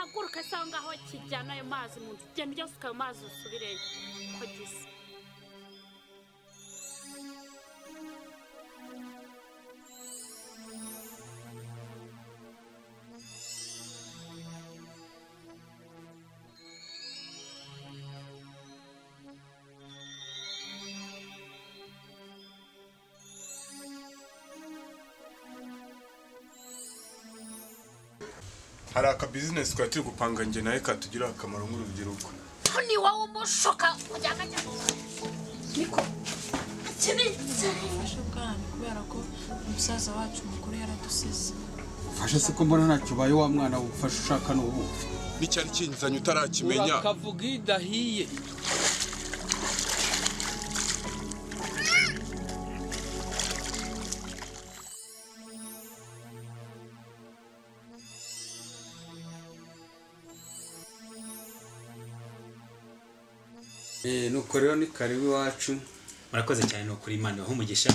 Haguruka se aho ngaho kijyana ayo mazi mu nzu, genda ujya usuka ayo mazi usubireyo ko gisa. Hari aka business twari turi gupanga njye nawe katugirira akamaro nk'urubyiruko. Ni wowe umushuka kugira ngo ajye niko kinitse. Ubufasha bwanyu kubera ko umusaza wacu mukuru yaradusize. Ufashe se ko mbona ntacyo ubaye wa mwana, ubufasha ushaka ni ubu? N'icyari kinzanye utarakimenya. Urakavuga iyo idahiye. Nuko rero ni karibu iwacu. Murakoze cyane, ni ukuri Imana ibahe umugisha.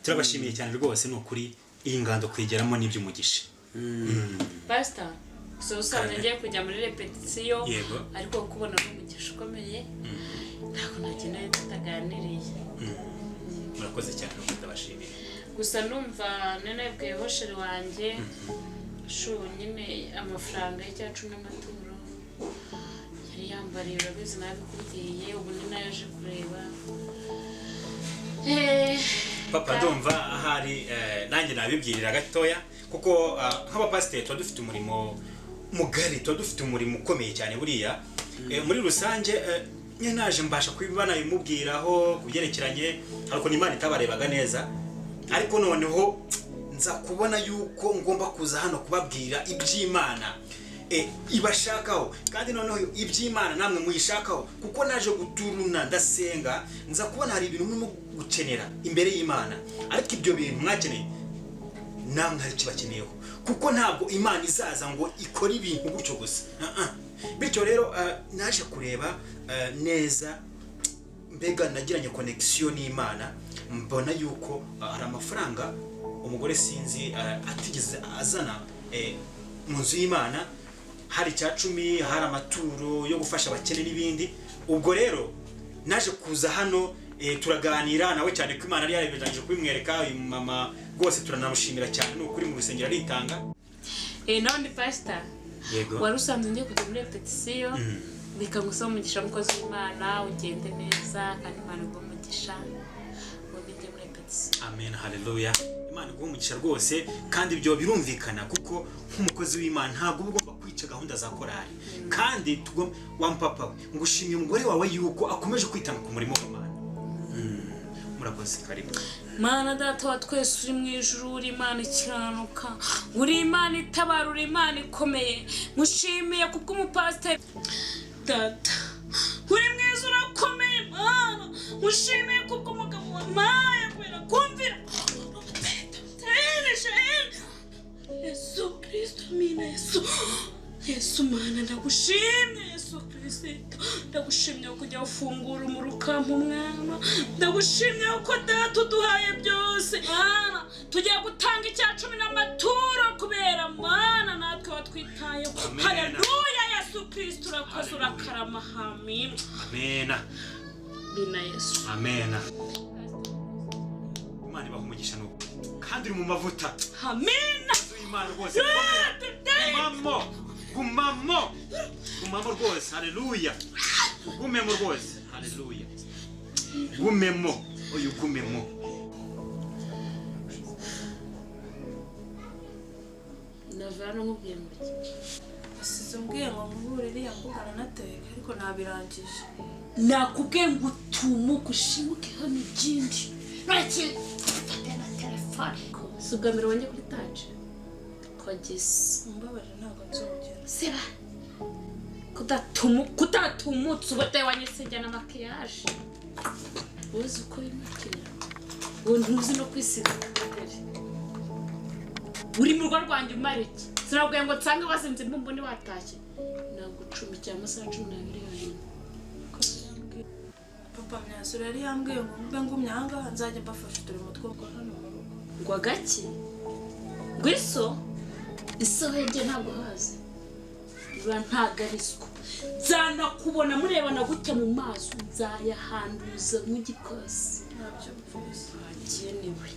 Turabashimiye cyane rwose, ni ukuri iyi ngando kuyigeramo ni iby'umugisha. Pasita, si usanzwe ngiye kujya muri repetisiyo. Yego. Ariko kubona ni umugisha ukomeye, ntabwo nagenda tutaganiriye. Murakoze cyane, ni ukuri ndabashimiye. Gusa ndumva nanabwiyeho chéri wanjye shu nyine amafaranga y'icyacu n'amaturo yari yambariye, urabizi nabikubwiye, ubu ni nayo aje kureba. Papa, ndumva ahari nanjye nabibwirira gatoya kuko nk'abapasiteri tuba dufite umurimo mugari, tuba dufite umurimo ukomeye cyane buriya. Muri rusange nyine naje mbasha kuba nabimubwiraho ku byerekeranye, hari ukuntu Imana itabarebaga neza, ariko noneho nza kubona yuko ngomba kuza hano kubabwira iby'Imana ibashakaho, kandi noneho iby'Imana namwe muyishakaho, kuko naje guturuna ndasenga, nza kubona hari ibintu murimo gukenera imbere y'Imana, ariko ibyo bintu mwakeneye namwe hari icyo bakeneyeho, kuko ntabwo Imana izaza ngo ikore ibintu gutyo gusa. Ah, ah. Bityo rero naje kureba neza, mbega nagiranye connection n'Imana, mbona yuko hari amafaranga umugore sinzi atigeze azana mu nzu y'Imana, hari icya cumi, hari amaturo yo gufasha abakene n'ibindi. Ubwo rero naje kuza hano, turaganira nawe cyane ko Imana yari yarabirangije kubimwereka. Uyu mama rwose turanamushimira cyane, ni ukuri mu rusengero aritanga. Nawe pasita. Yego. Wari usanzwe ngiye kujya muri repetisiyo, reka ngusaba umugisha, mukozi w'Imana, ugende neza kandi Imana iguhe umugisha, ubundi njye muri repetisiyo. Amen, haleluya. Imana iguhe umugisha rwose, kandi ibyo birumvikana kuko nk'umukozi w'Imana ntabwo uba ugomba kwica gahunda za korali, kandi wa mpapa we, ngushimiye umugore wawe yuko akomeje kwitanga ku murimo w'Imana. Murakoze, karibu. Mana Data wa twese uri mu ijuru, uri Imana ikiranuka, uri Imana itabara, uri Imana ikomeye, ngushimiye kubw'umupasiteri. Data uri mwiza, urakomeye Mana, ngushimiye kubw'umugabo wampaye kubera kumvira Yesu Kristo. Amina. Yesu, Yesu Mana, ndagushimye. Yesu Kristo, ndagushimye ko ujya ufungura umurukampa umwana, ndagushimye ko Data uduhaye byose. Mana, tugiye gutanga icya cumi n'amaturo kubera Mana natwe watwitayeho. Amen. Haleluya. Yesu Kristo, urakoze, urakarama. Amen. Amena. Bina Yesu. Amena. Imana ibaha umugisha nuko kandi uri mu mavuta. Amina. Inzu y'Imana rwose, gumamo, gumamo, gumamo rwose, haleluya, gumemo rwose, haleluya, gumemo, uyu gumemo. Ndava hano nkubwiye ngo iki? Asize umbwiye ngo nkubure iriya mbuga nanateka, ariko ntabirangije. Nakubwiye ngo utumuke, ushimuke hano ikindi ntakindi, fate na telefone. Si ubwa mbere wongeye kuri taje kogisi. Mumbabarire, ntabwo nzongera. Seba kudatumutse ubute wanyisengera na maquillage, uzi uko wimakira, ubu ntuzi no kwisiga imbere. Uri mu rugo rwanjye umara iki? Sinabwiye ngo nsange wasinze imbumbuni watashye? Nagucumbikira amasaha 12 yonyine. Papa Myanzuro yari yambwiye ngo mbe ngumye ahangaha, nzajya mbafasha uturimo two gukora hano mu rugo. Ngo agaki? Ngo iso? Iso hege ntabwo hazi. Nzayaterura ntagarizwa, nzanakubona murebana gutya mu maso, nzayahanduza nk'igikosi. Nabyumvise. Wagenewe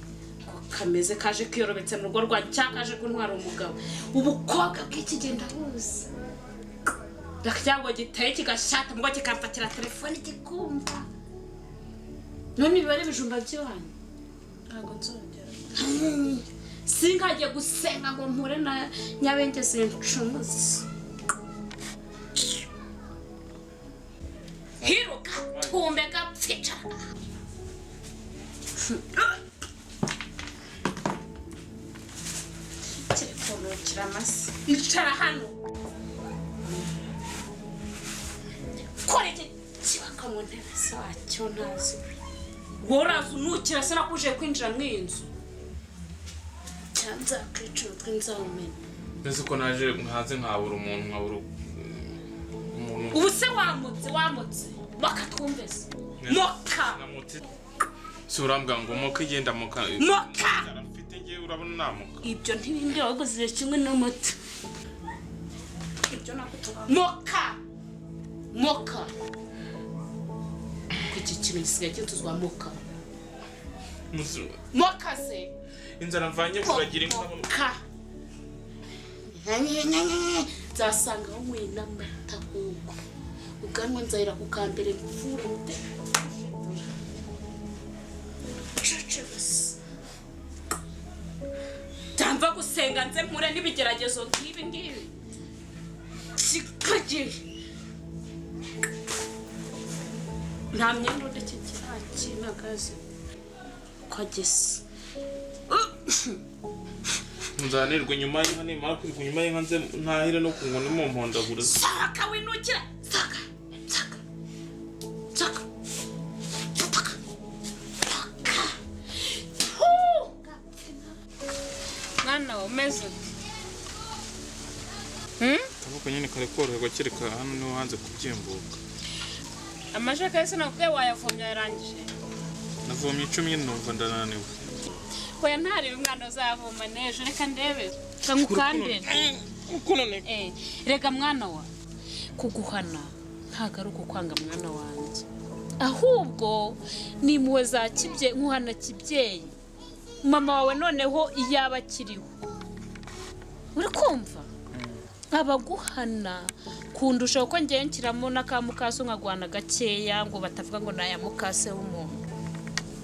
ko kameze kaje kiyorobetse mu rugo rwanjye cyangwa kaje kuntwara umugabo. Ubukobwa bw'ikigenda buzi cyangwa giteye kigashyata ngo kikamfatira telefone kikumva. None biba ari ibijumba by'iwanyu. Ntabwo nzongera. Sinkajye gusenga ngo mpure na Nyabenge sincumuze. Hiruka tumbe gapficara. Kiri amasi. Icara hano. Kora iki kibaka mu ntebe zacyo ntazi. Wowe uraza unukira, sinakuje kwinjira mu iyi nzu. Cyanza kwica umutwe nzawumena. Mbese ko naje hanze nkabura umuntu, nkabura umuntu. Ubu se wamutse wamutse bakatwumvise moka. Namutse si urambwira ngo moka, igenda moka. Moka! Mfite ngewe urabona namoka. Ibyo ntibindi waguze kimwe n'umuti. Ibyo nagutuka. Moka moka, ko iki kintu gisigaye kituzwa moka. Moka se. Inzara mvanye kuragira inka. Moka, nzasanga wanyweye n'amata ahubwo ubwanwa nzahera ku kambere mfurute. Byamva gusenga nze mpure n'ibigeragezo nk'ibi ngibi kikagiye. Nta myenda udakikira kinagazi uko ageze. Nzanirwa inyuma y'inka, nimara kwirirwa inyuma y'inka nze ntahire no ku nkoni mu mpondagura. Saka winukira, saka saka saka saka saka. Mwana we umeze ute? Akaboko nyine kari koroherwa, kereka hano niho hanze kubyimbuka. Amajaka yose nakubwiye wayavomye yarangije? Navomye 10 nyine numva ndananiwe. Oya ntarebe umwana uzavoma n'ejo, reka ndebe ngukandire. Rega mwana wa, kuguhana ntabwo ari ukukwanga mwana wanjye, ahubwo ni impuhwe za kibyeyi, nkuhana kibyeyi. Mama wawe noneho iyaba akiriho, uri kumva abaguhana kundusha, kuko ngewe nshyiramo n'aka mukase nkaguhana gakeya ngo batavuga ngo ni aya mukase w'umuntu.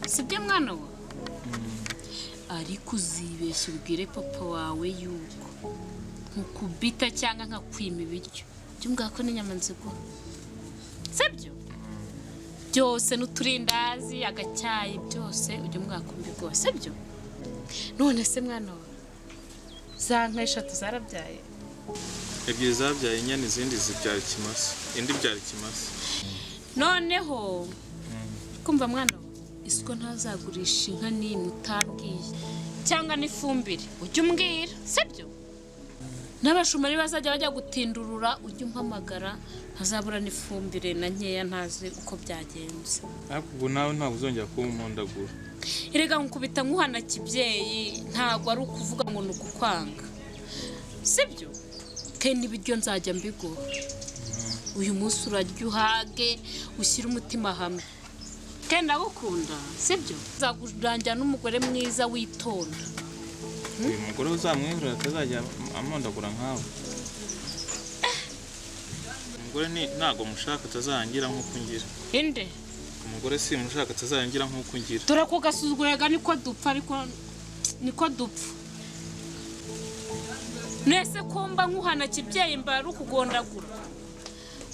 Sibyo mwana wa? Ariko uzibeshya ubwire papa wawe yuko nkukubita cyangwa nkakwima ibiryo, jya umbwira ko n'inyama nziguha, sibyo? Byose n'uturindazi, agacyayi, byose ujya umbwira ko mbiguha, sibyo? None se mwana wa, za nka 3 zarabyaye? 2 zabyaye inyana, izindi zibyara ikimasa, indi ibyara ikimasa. Noneho kumva mwana wa, isiko ntazagurisha inka n'imwe utambwiye cyangwa n'ifumbire, ujye umbwira, sibyo? N'abashumari bazajya bajya gutindurura ujye umpamagara, ntazabura n'ifumbire na nkeya, ntazi uko byagenze. Ariko ubwo nawe ntabwo uzongera kuba umuhondagura. Erega nkukubita nkuhana kibyeyi, ntabwo ari ukuvuga ngo ni ukukwanga, sibyo? Kandi n'ibiryo nzajya mbiguha. Uyu munsi urarya uhage, ushyire umutima hamwe. Kandi ndagukunda, sibyo? Nzakurangira n'umugore mwiza witonda. Uyu mugore uzamwihurira atazajya amondagura nkawe. Umugore ni ntago mushaka atazangira nk'uko ngira. Inde? Umugore si mushaka atazangira nk'uko ngira. Dore ko gasuzuguraga niko dupfa, ariko niko dupfa. Nese kumba nkuhana kibyeyi mba ari ukugondagura.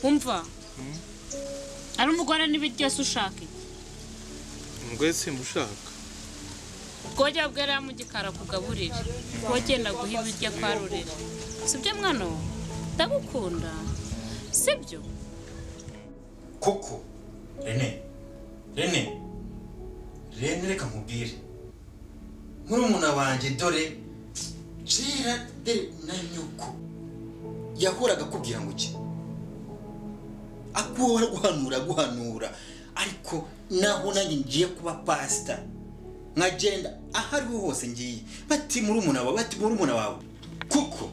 Umva? Ari umugore n'ibiryo se ushaka iki? Umugore si mushaka. Kojya bwera mu gikara kugaburira. Kogenda guha ibiryo kwarurira. Sibyo mwana wa? Ndagukunda. Sibyo? Koko Rene, Rene, Rene reka nkubwire. Murumuna wanjye dore kera dore na nyoko yahoraga akubwira ngo iki? Akuhora guhanura guhanura, ariko naho nanjye ngiye kuba pastor nkagenda aho ariho hose ngiye bati murumuna wawe, bati murumuna wawe. Kuko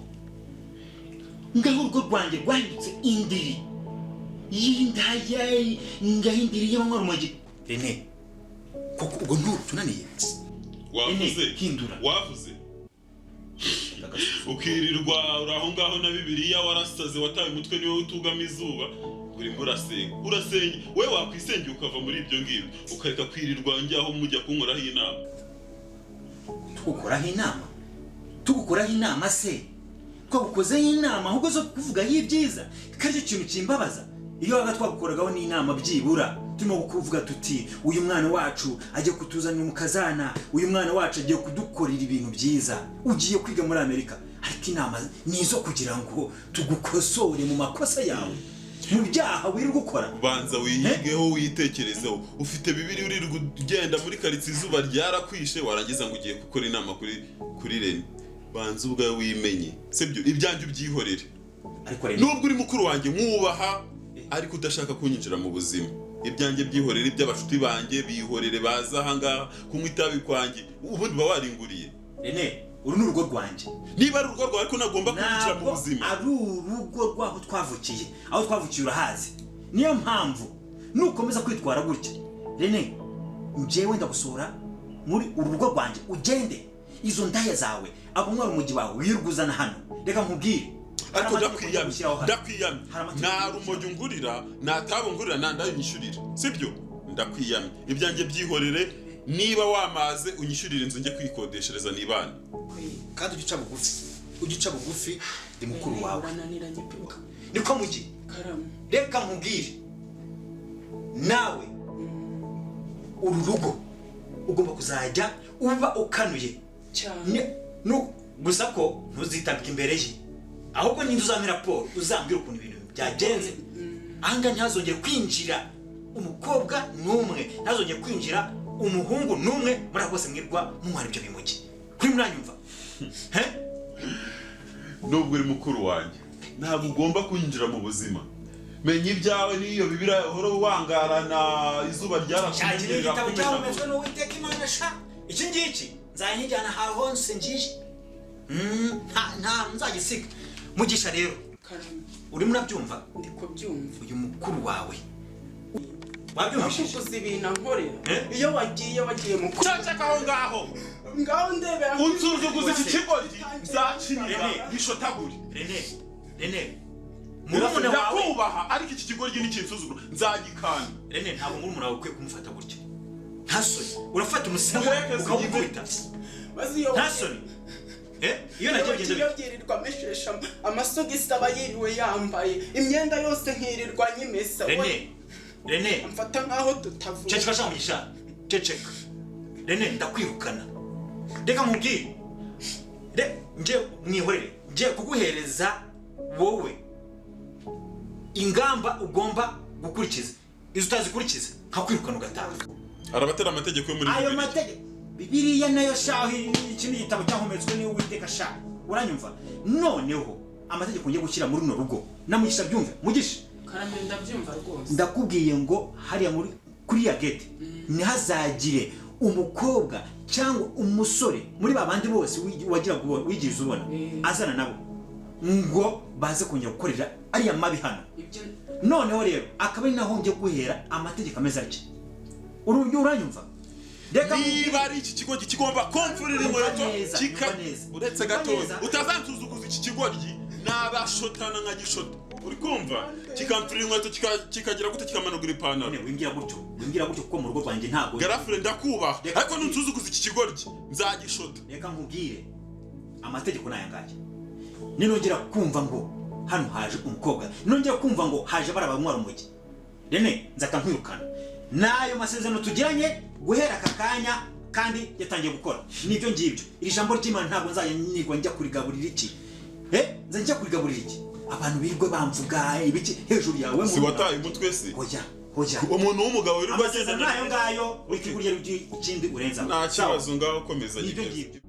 Ngaho urugo rwanjye rwahindutse indiri y'indaya, ngaho indiri y'abanywa urumogi. Rene, koko ubwo ntutunaniye? Wavuze. Rene, hindura. Wavuze ukirirwa uri aho ngaho na Bibiliya, warasaze, wataye umutwe, niwe utugama izuba, urimo urasenga, urasenga. We wakwisengera ukava muri ibyo ngibyo, ukareka kwirirwa njyaho mujya kunkoraho inama. Tugukoraho inama? Tugukoraho inama se twagukozeho inama ahubwo zo kuvugaho ibyiza? Ko aricyo kintu kimbabaza. Iyo wabaga twagukoragaho n'inama, byibura turimo kuvuga tuti: "Uyu mwana wacu agiye kutuzanira umukazana, uyu mwana wacu agiye kudukorera ibintu byiza, ugiye kwiga muri Amerika." Ariko inama ni izo kugira ngo tugukosore mu makosa yawe, mu byaha wirirwa ukora. Banza wiyigeho, witekerezeho. Ufite Bibiri, uririrwa ugenda muri karitsiye, izuba ryarakwishe, warangiza ngo ugiye gukora inama kuri Rene. Banza ubwawe wimenye, sibyo? Ibyanjye ubyihorere. Ariko Rene, Nubwo uri mukuru wanjye mwubaha, ariko udashaka kunyinjira mu buzima, ibyanjye byihorere, iby'abashuti banjye bihorere, baza ahangaha kunywa itabi kwanjye, ubundi uba waringuriye. Rene, uru ni urugo rwanjye. Niba ari urugo rwawe, ariko nagomba kunyinjira mu Ntabwo buzima. ari urugo rw'aho twavukiye. Aho twavukiye urahazi. Niyo mpamvu nukomeza kwitwara gutya, Rene, njyewe ndagusohora muri uru rugo rwanjye, ugende. Izo ndaya zawe, abo mwari umujyi wawe wirirwa uzana hano, reka nkubwire. Hari Ariko amategeko ndakwiyamye. gushyiraho hano. Ndakwiyamye. Hari amategeko Nta gushyiraho. rumogi ungurira, nta tabu ngurira, nta ndayo unyishyurira, sibyo? Ndakwiyamye, ibyanjye byihorere. Niba wamaze, unyishyurire inzu njye kwikodeshereza nibana. Kandi ujya uca bugufi, ujya uca bugufi, ndi mukuru wawe. Urananiranye pe. Niko mugi. Karame. Reka nkubwire, nawe uru rugo ugomba kuzajya uba ukanuye. Cyane. Gusa ko ntuzitambike imbere ye, ahubwo ninda uzampa raporo, uzambwira ukuntu ibintu byagenze. Ahangaha ntihazongere kwinjira umukobwa n'umwe, ntihazongere kwinjira umuhungu n'umwe muri abo bose mwirwa munywana ibyo bimugi. Kuri muranyumva, he? Nubwo uri mukuru wanjye, ntabwo ugomba kwinjira mu buzima. Menya ibyawe n'iyo Bibiriya uhora wangarana, izuba Shakira igitabo ryarakumenyera. cyahumetswe n'Uwiteka Imana sha. Iki ngiki nzajya ahantu hose ngiye. Nta nzagisiga. Mugisha rero, Karame. urimo urabyumva? Ndi kubyumva. Uyu mukuru wawe wabyumvishije? Akuguza ibintu ankorera. Eh? Iyo wagiye mu Cacaka aho ngaho. Ngaho ndebera. Unsuzuguza iki kigoryi, nzacinira Rene. gishotagure. Rene, Rene, murumuna wawe. Ndakubaha, ariko iki kigoryi nikinsuzugura nzagikanda. Rene, ntabwo murumuna wawe ukwiye kumufata gutya. Nta soni, urafata umusego Mureke. ukawukubita? Maze iyo Nta soni? Eh, iyo nagiye bigenda iyo bite? byirirwa ameshesha amasogisi, aba yiriwe yambaye imyenda yose, nkirirwa nyimesa. Rene, Rene. Amfata nkaho tutavuga. Ceceka sha Mugisha, ceceka. Rene, ndakwirukana. Reka nkubwire, re nje mwihorere, ngiye kuguhereza wowe ingamba ugomba gukurikiza. Izo utazikurikiza nkakwirukana ugataha. Arabatera amategeko yo muri Ayo Bibiliya. mategeko, Bibiliya nayo shaho, iki ni igitabo cyahumetswe n'Uwiteka sha, uranyumva? Noneho amategeko ngiye gushyira muri runo rugo, na Mugisha byumve. Mugisha. Karame, ndabyumva rwose. Ndakubwiye ngo hariya muri kuriya gate ntihazagire umukobwa cyangwa umusore muri ba bandi bose wagiraga ubona, wigiriza ubona, azana nabo ngo baze kongera gukorera ariya mabi hano. Ibyo. Noneho rero akaba ari naho ngiye guhera amategeko ameze atya. Uranyumva? Reka Niba ari iki kigoryi kigomba komfurira inkweto Nyumva neza, kika nyumva neza. Uretse Nyumva gatoya, neza. utazansuzuguza iki kigoryi, nabashotana nkagishota, uri kumva? Kikamfurira inkweto, kikagira gute, kikamanagura ipantaro. None wimbwira gutyo, wimbwira gutyo, kuko mu rugo rwanjye ntabwo Garafure, ndakubaha, Reka ariko nunsuzuguza iki kigoryi nzagishota. Reka nkubwire, amategeko ni aya ngaya: ninongera kumva ngo hano haje umukobwa, ninongera kumva ngo haje bari abanywa urumogi, Rene, nzahita nkwirukana. N'ayo masezerano tugiranye guhera aka kanya kandi yatangiye gukora nibyo ngibyo. Iri jambo ry'Imana ntabwo nzajya nirwa njya kurigaburira iki? Eh, nzajya njya kurigaburira iki? Abantu birirwe bamvuga ibiki hejuru yawe? Si wataye umutwe se? Hoya, hoya. Umuntu w'umugabo wirirwa Amasezerano agenda ni ayo ngayo, wikigurira ikindi urenzaho. Nta kibazo, ngaho komeza. Nibyo Nyine. ngibyo.